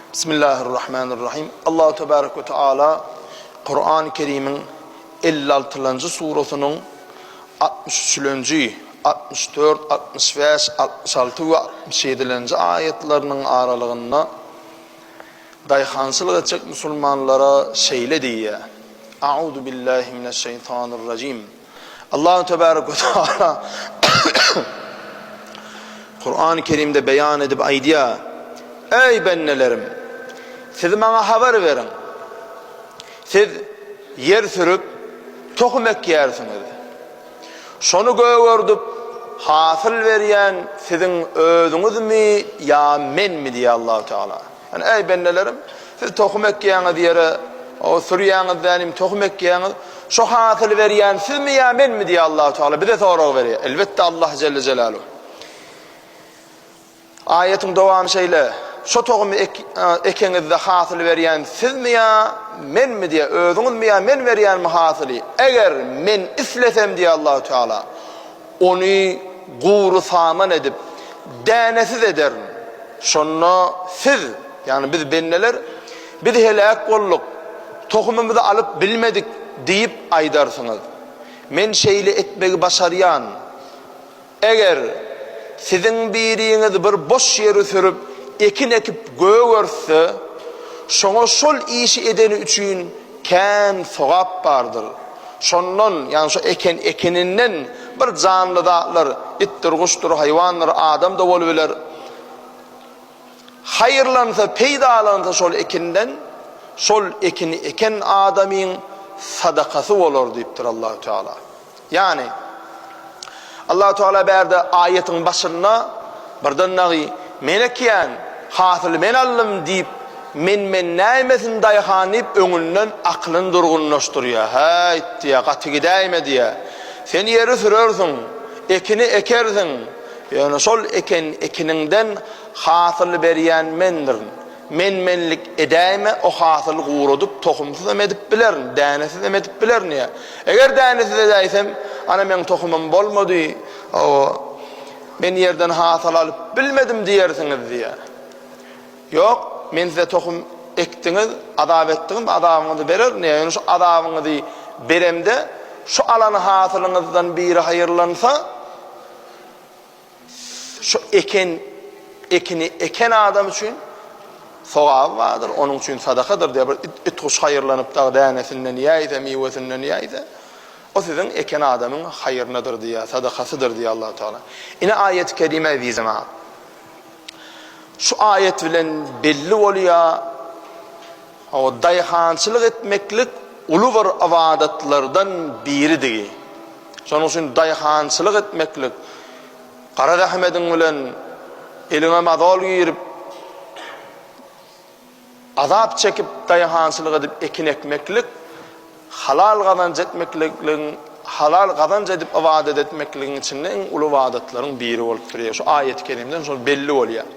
Bismillahirrahmanirrahim. Allahu tebarek we taala Kur'an-ı Kerim'iň 56-njy surasynyň 63-nji, 64, 65, 66 we 67-nji aýatlarynyň aralygynda daýhançylyk etjek musulmanlara şeýle diýýär. A'uzu billahi mineşşeýtanirrajim. Allahu tebarek we taala Kur'an-ı Kerimde beýan edip aýdýar: Eý bendelerim, siz maňa habar beriň. Siz ýer sürüp, tohum ekýärsiňiz. Şony gögerdip, hasyl berýän siziň özüňizmi ýa menmi diýýär Allahu Teala. Ýani eý bendelerim, siz tohum ekýäňiz ýere, o sürýäňiz dänim tohum ekýäňiz, şo hasyly berýän sizmi ýa menmi diýýär Allahu Teala bize sorag berýär. Elbetde Allah Jelle Jelaluhu. Aýatyň dowamy şeýle, Şo tohumy ekeňizde hasyl berýän sizmi ýa menmi diýýär, özüňizmi ýa men berýänmi hasyly? Eger men islesem diýýär Allahu Teala, ony gury saman edip, dänesiz ederin. Şonda siz, ýagny biz bendeler, Biz heläk bolduk, tohumymyzy alyp bilmedik diýip aýdarsyňyz. Men şeýle etmegi başarýan. Eger siziň biriňiz bir boş ýeri sürüp, ekin ekip gögertse, şoňa şol işi edeni üçin kän sogap bardyr. Şondan, ýagny şo eken ekininden bir janly zatlar, itdir, guşdur, haýwandyr, adam-da bolubiler, haýyrlansa, peýdalansa şol ekinden, şol ekini eken adamyň sadakasy bolar diýipdir Allahu Teala. Ýagny, Allahu Teala bärde aýatyň başynda birden dagy men ekýän, hasyly men aldym diýip, men-menläýmesin daýhan diýip öňünden akylyny durgunlaşdyrýar. Häýt diýýär, gaty gidäýme diýýär. Sen ýeri sürersiň, ekini ekersiň, ýöne şol eken ekiniňden hasyly berýän mendirin. Men-menlik edäýme, o hasyly guradyp, tohumsyzam edip bilerin, dänesizem edip bilerin diýýär. Eger dänesiz edäýsem, ana meň tohumym bolmady, hawa, men ýerden hasyl alyp bilmedim diýersiňiz diýýär. Ýok, men size tohum ekdiňiz, azap etdiňiz, azabyňyzy bererin diýýär. Ýöne şu azabyňyzy beremde, şu alan hasylyňyzdan biri haýyrlansa, Şu eken ekini eken adam üçin sogaby bardyr, onuň üçin sadakadyr diýýär. Bir it-guş haýyrlanyp dagy dänesinden iýäýse, miwesinden iýäýse, o siziň eken adamyň haýrynadyr diýýär, sadakasydyr diýýär Allahu Teala. Ine aýat-y kerime eziz jemagat. Şu aýat bilen belli bolýar, hawa daýhançylyk etmeklik uly bir ybadatlardan biridigi. Şonuň üçin daýhançylyk etmeklik, gara zähmediň bilen eliňe mazol girip, azap çekip daýhançylyk edip ekin ekmeklik, halal gazanç etmekligiň, halal gazanç edip ybadat etmekligiň içinde iň uly ybadatlaryň biri bolup durýar. Şu aýaty kerimden şol belli bolýar.